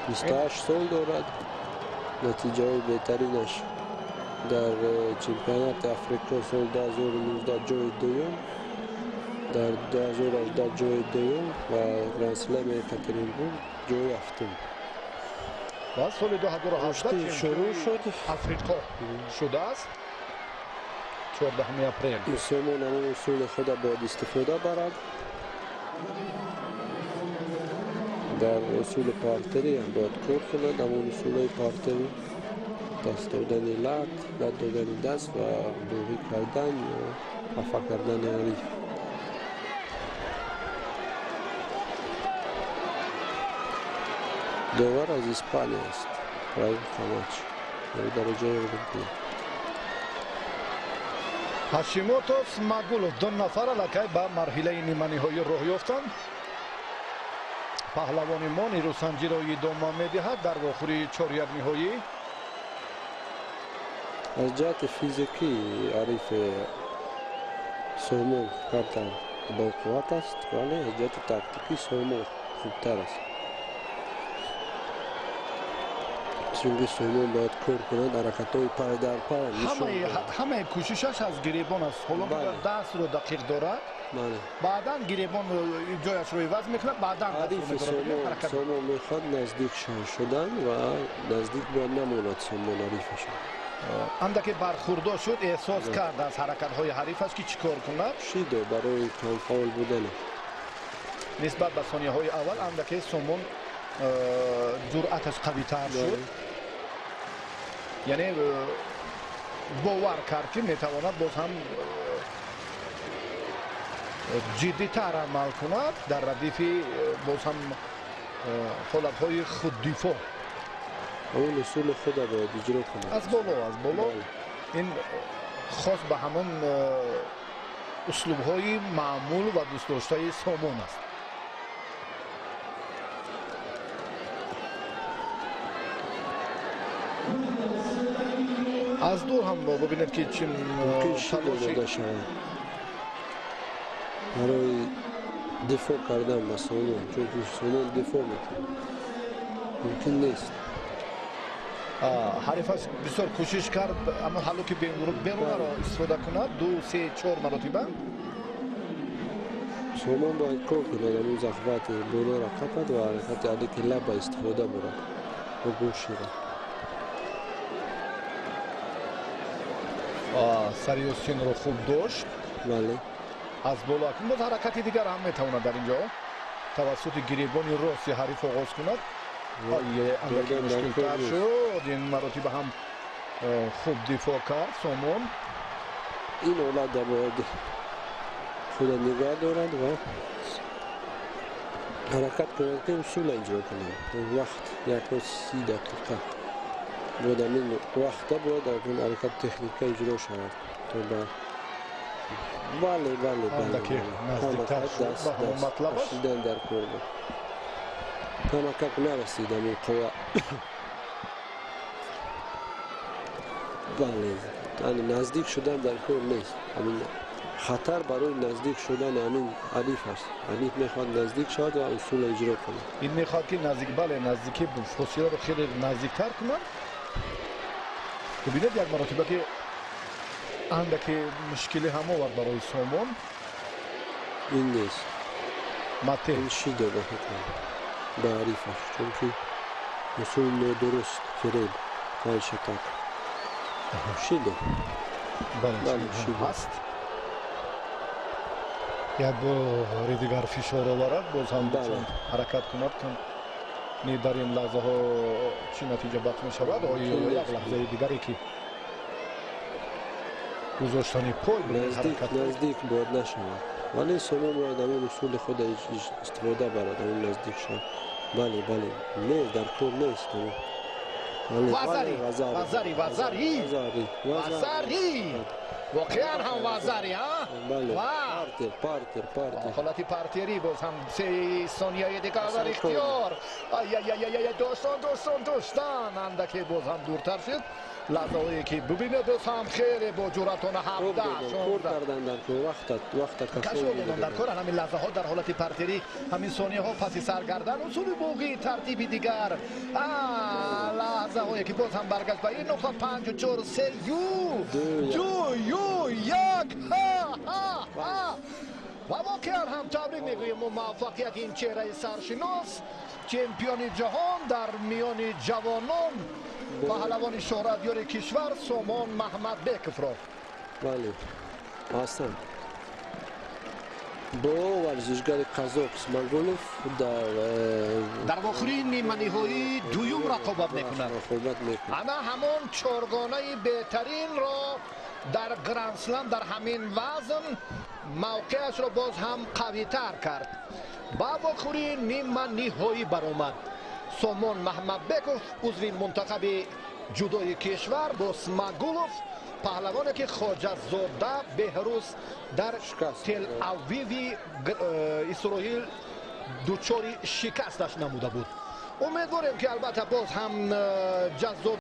28 сол дорад. Натиҷаҳои беҳтаринаш дар чемпионати Африқо соли 2019 ҷои дуюм, дар 2018 ҷои дуюм ва Гранд-слэм Екатеринбург ҷои ҳафтум. Ва соли 2018 шурӯъ шуд, Африқо шудааст 14 апрел. Сомон ҳамон усули худа бояд истифода барад. Дар усули партерӣ ҳам бояд кор кунад, ҳамон усулҳои партерӣ: даст додани лат, лат додани даст ва буғӣ кардан ё хафа кардани ҳариф. Довар аз Испания аст, Раул Камач, дар дараҷаи олимпӣ. Ҳашимотов, Смагулов ду нафар аллакай ба марҳилаи ниманиҳоӣ роҳ ёфтанд. Паҳлавони мо нерӯсанҷиро идома медиҳад дар вохӯрии чорякниҳоӣ. Аз ҷиҳати физикӣ ҳарифи Сомон камтар боқувват аст, вале аз ҷиҳати тактикӣ Сомон хубтар аст. Чунки Сомон бояд кор кунад, ҳаракатҳои пай дар пай нишон диҳад. Ҳамаи кӯшишаш аз гиребон аст. Ҳоло дастро дақиқ дорад, баъдан гиребон ҷояшро иваз мекунад, баъдан ҳарифи Сомон мехоҳад наздик шудан ва наздик бояд намонад Сомон ҳарифашон. Андаке бархӯрдо шуд, эҳсос кард аз ҳаракатҳои ҳарифаш ки чӣ кор кунад. Шидо барои камфаъол буданаш. Нисбат ба сонияҳои аввал андаке Сомон ҷуръаташ қавитар шуд, яъне бовар кард ки метавонад боз ҳам ҷиддитар амал кунад дар радифи боз ҳам ҳолатҳои худдифоъ. Ҳамон усули худа бояд иҷро кунад. Аз боло, аз боло. Ин хос ба ҳамон услубҳои маъмул ва дӯстдоштаи Сомон аст. Аз дур ҳам бибинед ки чи шидо дода шавад барои дифоъ кардан ба Сомон, чунки Сомон дифоъ мекунад, мумкин нест. Ҳарифаш бисёр кӯшиш кард, аммо ҳалло ки берунаро истифода кунад 2, 3, 4 маротиба. Сомон бояд кор кунад, ҳамон захвати болоро қапад ва ҳаракати алики лаба истифода бурад ва гӯшира. Сари Ёсинро хуб дошт. Бале. Аз боло акнун боз ҳаракати дигар ҳам метавонад дар инҷо тавассути гиребони рости ҳариф оғоз кунад. Андаке мушкилтар шуд, ин маротиба ҳам хуб дифоъ кард Сомон. Ин ҳолат бояд худа нигаҳ дорад ва ҳаракат кунад ки усула иҷро кунад. Вақт 1:30 дақиқа бояд, ҳамин вақта бояд ҳаракат техника иҷро шавад то ба бале, бале, бале, наздиктар шуд ба ҳамон матлабаш. Шидан дар кор буд, камакак нарасид ҳамин қувва. Бале, наздик шудан дар кор нест. Ҳамин хатар барои наздик шудан ҳамин ҳариф аст. Ҳариф мехоҳад наздик шавад ва усула иҷро кунад. Ин мехоҳад ки наздик, бале, наздикӣ фосиларо хеле наздиктар кунад. Бибинед як маротиба ки андаке мушкилӣ ҳам овард барои Сомон. Ин нест. Мате. Ин шидо ба фикр ба ҳарифаш, чунки усули нодуруст, фиреб, фальшатак. Шидо. Бале, шидо ҳаст. Як бори дигар фишор оварад, боз ҳам ҳаракат кунад, не дар ин лаҳзаҳо чӣ натиҷа бахш мешавад. Оё як лаҳзаи дигаре ки гузоштани пой наздик бояд нашавад, вале Сомон бояд ҳамон усули худ истифода барад, ҳамон наздик шавад. Бале, бале, не, дар кор нест. Вазари, вазари, вазари, вазари, воқеан ҳам вазари, а? Ва Партер, партер, партер. Ҳолати партерӣ боз ҳам 3 сонияи дигар дар ихтиёр. Ай-ай-ай-ай, дӯстон, дӯстон, дӯстон, андаке боз ҳам дуртар шуд. Лаҳзаҳое ки бубинед, боз ҳам хеле бо ҷуръатона 17 кор кардан дар кор, вақта кашол додан дар кор. Ҳамин лаҳзаҳо дар ҳолати партерӣ, ҳамин сонияҳо паси сар кардан, усули боғӣ, тартиби дигар. Лаҳзаҳое ки боз ҳам баргашт ба ин нуқта. 5, 4, 3, 2, 1. Ва воқеан ҳам табрик мегӯем мо муваффақияти ин чеҳраи саршинос, чемпиони ҷаҳон дар миёни ҷавонон, паҳлавони шӯҳратёри кишвар Сомон Маҳмадбековро. Бале, ҳастам. Бо варзишгари қазоқ Смагулов дар вохӯрии ниманиҳоии дуюм рақобат мекунад. Ана ҳамон чоргонаи беҳтаринро дар Гранд-слам дар ҳамин вазн мавқеашро боз ҳам қавитар кард. Ба вохӯрии ниманиҳоӣ баромад Сомон Маҳмадбеков, узви мунтахаби ҷудои кишвар, бо Смагулов, паҳлавоне ки Хоҷазода Беҳрӯз дар Тел-Авиви Исроил дучори шикасташ намуда буд. Умедворем, ки албатта боз ҳам ҷаззоб